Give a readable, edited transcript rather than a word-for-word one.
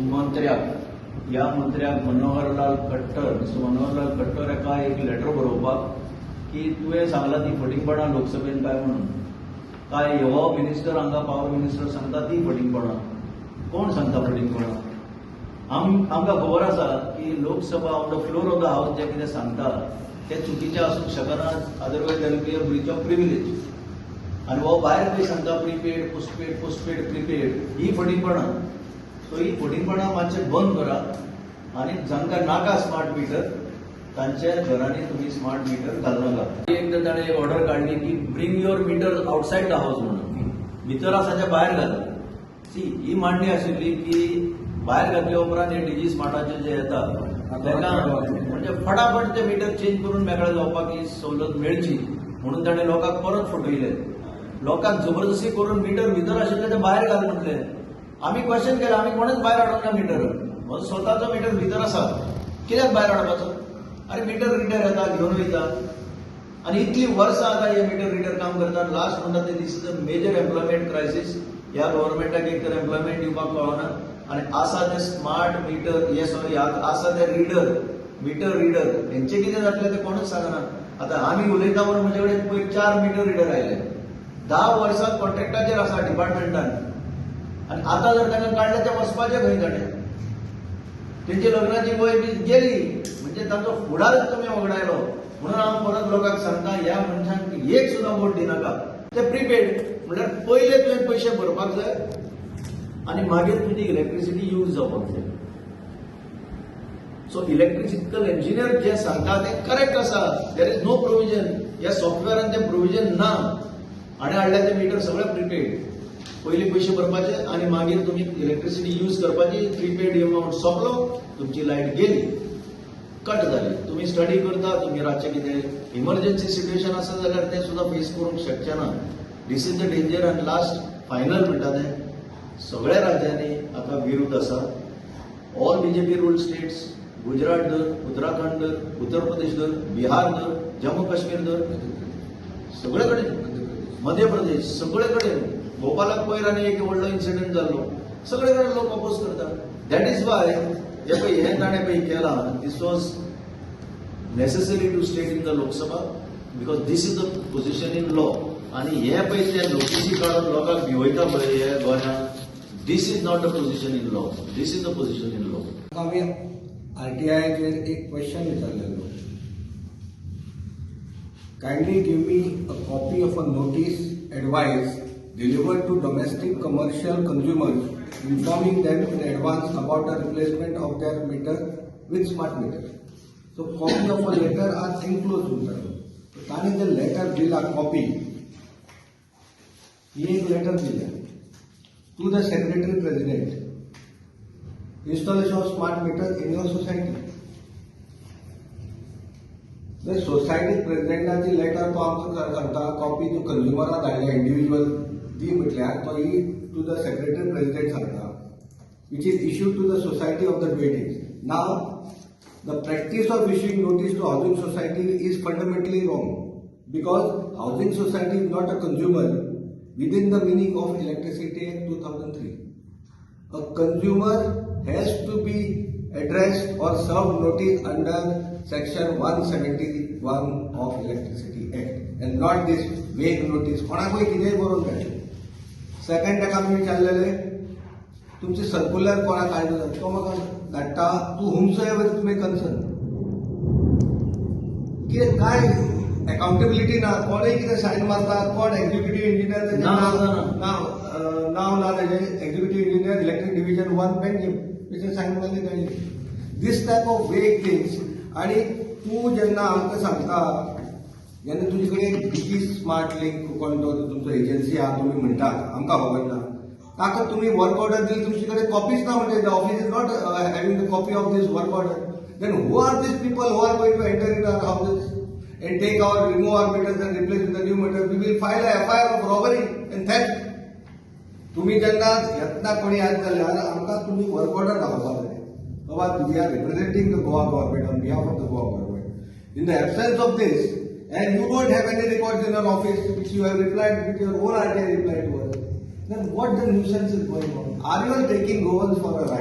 मंत्र्याक, ह्या मंत्र्याक मनोहरलाल खट्टर, मिस्टर मनोहरलाल खट्टर हाका एक लेटर बरोवपाक की तुवें सांगलां ती फटींगपणां लोकसभेन काय म्हणून. काय हो मिनिस्टर हांगा पावर मिनिस्टर सांगता ती फटींगपणां? कोण सांगता फटींगपणां? आमकां खबर आसा की Lok Sabha on the floor of the house जें कितें सांगता तें चुकीचें आसूंक शकना, otherwise there will be a breach of privilege. आनी हो भायर खंय सांगता प्रिपेड, पोस्टपेड, पोस्टपेड, प्रिपेड, ही फटींगपणां. सो ही फटींगपणां मातशें बंद करात आनी जांकां नाका स्मार्ट मिटर तांच्या घरांनी तुमी स्मार्ट मिटर घालनाका. एकदां ताणें एक ऑर्डर काडली की bring your meter outside the house म्हणून, भितर आसा ते भायर घाला. सी, ही मांडणी आशिल्ली की भायर घातल्या उपरांत हे डिजी स्मार्टाचे जे येता ताका म्हणजे फटाफट ते मिटर चेंज करून मेकळे जावपाक ही सवलत मेळची म्हणून ताणें लोकांक परत फटयले. लोकांक जबरदस्ती करून मिटर भितर आशिल्ले ते भायर घाल म्हटले. आमी क्वेश्चन केलें, आमी कोणेच भायर हाडूंक ना मिटर. म्हजो स्वताचो मिटर भितर आसा, कित्याक भायर हाडपाचो? अरे, मिटर रिडर येता, घेवन वयता. आनी इतली वर्सां आतां हे मिटर रिडर काम करतात. लास्ट म्हणटा ते this is a major employment crisis. ह्या गव्हर्मेंटाक एक तर एम्प्लॉयमेंट दिवपाक कळना आनी आसा ते स्मार्ट मिटर हे, सॉरी, आसा ते रिडर, मिटर रिडर, हेंचे कितें जातलें तें कोणूच सांगना. आतां आमी उलयता म्हणून म्हजे कडेन पयर चार मिटर रिडर आयले. 10 वर्सां कॉन्ट्रॅक्टाचेर आसा डिपार्टमेंटान आनी आतां जर तांकां काडले ते वचपाचें खंय ताणें? तेंची लग्नाची वय बी गेली, म्हणजे तांचो फुडारच तुमी वगडायलो. म्हणून हांव परत लोकांक सांगता, ह्या मनशांक एक सुद्दां वोट दिनाका. ते प्रिपेड म्हणल्यार पयले तुवें पयशे भरपाक जाय आनी मागीर तुजी इलेक्ट्रिसिटी यूज जावपाक जाय. सो इलेक्ट्रिकल इंजिनियर जे सांगता ते करेक्ट आसा. There is no provision. ह्या सॉफ्टवेअरान ते प्रोविजन ना आनी हाडल्या ते मिटर सगळे प्रिपेड. पयली पयशे भरपाचे आनी मागीर तुमी इलेक्ट्रिसिटी यूज करपाची. प्रिपेड अमावंट सोंपलो, तुमची लायट गेली, कट जाली. तुमी स्टडी करता, तुमी रातचें कितें इमर्जन्सी सिट्युएशन आसा जाल्यार तें सुद्दां फेस करूंक शकचे ना. This is the danger. आनी लास्ट फायनल म्हणटा तें सगळ्या राज्यांनी आतां विरुद्ध आसा. All BJP ruled states, Gujarat धर, उत्तराखंड धर, उत्तर प्रदेश धर, बिहार धर, जम्मू काश्मीर धर, सगळे कडेन, मध्य प्रदेश, सगळे कडेन. भोपालाक पयर आनी एक व्हडलो इन्सिडंट जाल्लो. सगळे कडेन लोक अपोज करतात. That is why हे पळय, हें ताणें पळय केलां, this was necessary to state in the Lok Sabha because this is the position in law. आनी हे पळय ते नोटीसी काडून लोकांक भिवयता पळय हे गोंयांत, this is not the position in law, this is the position in law. आमी आरटीआयचेर एक question विचारलेलो, "Kindly give me a copy of a notice advice delivered to domestic commercial consumers informing them in advance about the replacement of their meter with smart meter." So copy of a letter are enclosed म्हणटा. ताणें जे letter दिला copy, ही एक letter दिल्या to the Secretary President, installation of smart meter in your society. Society प्रेसिडेंटाची letter तो आमकां सांगता, copy तूं कंज्युमराक धाडल्या इंडिव्हिज्युअल दी म्हटल्यार तो ही टू the secretary president सांगता, which is issued to the society of the dwellings. Now the practice of issuing notice to housing society is fundamentally wrong because housing society is not a consumer within the meaning of Electricity Act 2003. A consumer has to be addressed or served notice under section 171 of Electricity Act and not this vague notice. कोणाकूय कितेंय बरोवन मेळटलें. Second, ताका आमी विचारलेले, तुमचे circular कोणाक काडलो? तो म्हाका धाडटा, to whomsoever it may concern. कितें काय अकाउंटेबिलिटी ना. कोणूय कितें सायन मारता. कोण एक्झिक्युटिव्ह इंजिनियर? नांव सुद्दां ना. नांव ना तेजें. Executive Engineer, Electric Division 1, Panjim, तेजें सायन मारले ताणें. This type of vague things. आनी तूं जेन्ना आमकां सांगता, जेन्ना तुजे कडेन डिजी स्मार्ट लिंक कोण तो तुमचो एजन्सी आहा तुमी म्हणटात, आमकां खबर ना. ताका तुमी वर्क ऑर्डर दिली, तुमचे कडेन कॉपीच ना म्हणजे the office is not having the copy of this work order, then who are these people who are going to enter in our houses and take our, remove our meters and replace with the new meters? We will file a FIR of robbery and theft. तुम्ही जेन्ना येतना कोणी येत जाल्यार आमकां तुमी work order दाखोवपाक जाय, बाबा we are representing the Goa government on behalf of the Goa government. In the absence of this, and you don't have any records in your office which you have replied with your own RTI reply to us, then what the nuisance is going on? Are you all taking Goans for a ride?